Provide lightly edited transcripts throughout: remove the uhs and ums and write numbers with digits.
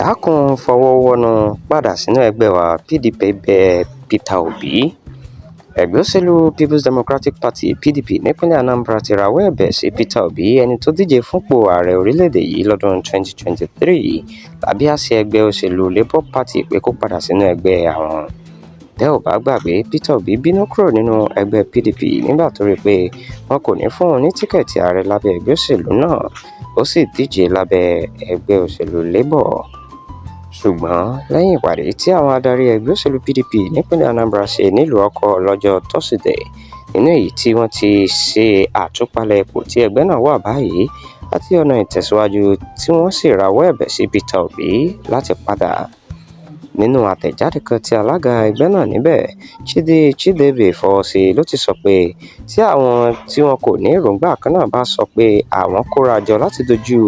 Dákun fọwọ́ wọnú padà sínú ẹgbẹ́ wa, PDP bẹ Peter Obi. Ẹgbẹ́ òṣèlú Peoples Democratic Party, PDP, nípínlẹ̀ Anambra ti rawọ́ ẹ̀bẹ̀ sí Peter Obi, ẹni tó díje fúnpò ààrẹ orílẹ̀-èdè yìí lọ́dún 2023 lábẹ́ àsíá ẹgbẹ́ òṣèlú Labour Party, pé kó padà sínú ẹgbẹ́ àwọn. Tẹ́ ò bá gbàgbé, Peter Obi bínú kúrò nínú ẹgbẹ́ PDP nígbà tó rí i pé wọn kò ní fún òun ní tíkẹ́ẹ̀tì ààrẹ lábẹ́ ẹgbẹ́ òṣèlú náà, ó sì díje lábẹ́ ẹgbẹ́ òṣèlú Labour. Ṣùgbọ́n lẹ́yìn ìpàdé tí àwọn adarí ẹgbẹ́ òṣèlú PDP nípínlẹ̀ Anambra ṣe nílùú Ọkọ̀ lọ́jọ́ Tọ́sídẹ̀ẹ́, nínú èyí tí wọ́n ti ṣe àtúpalẹ̀ ipò tí ẹgbẹ́ náà wà báyìí àti ọ̀nà ìtẹ̀síwájú, tí wọ́n sì rawọ́ ẹ̀bẹ̀ sí Peter Obi láti padà. Nínú àtẹ̀jáde kan tí alága ẹgbẹ́ náà níbẹ̀, Chidi Chidebe, fọwọ́ sí ló ti sọ pé tí àwọn tí wọn kò ní èròǹgbà kan náà bá sọ pé àwọn kóra jọ láti dojú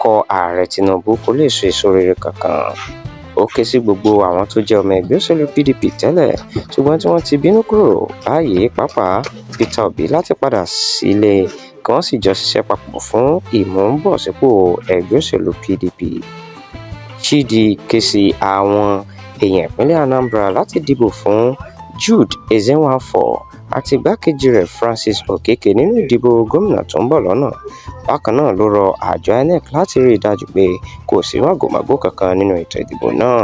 kọ Ààrẹ Tinubu, kò lè so èso rere kankan. Ó ké sí gbogbo àwọn tó jẹ́ ọmọ ẹgbẹ́ òṣèlú PDP tẹ́lẹ̀ ṣùgbọ́n tí wọ́n ti bínú kúrò báyìí, pàápàá Peter Obi, láti padà sílé kí wọ́n sì jọ ṣiṣẹ́ papọ̀ fún ìmúbọ̀sípò ẹgbẹ́ òṣèlú PDP. Chidi ké sí àwọn èèyàn ìpínlẹ̀ Anambra láti dìbò fún Jude Ezenwafor àti igbákejì rẹ̀ Francis Okeke nínú ìdìbò gómìnà tó ń bọ̀ lọ́nà. Bákan náà ló rọ àjọ INEC láti rí i dájú pé kò sí màgòmágó kankan nínú ètò ìdìbò náà.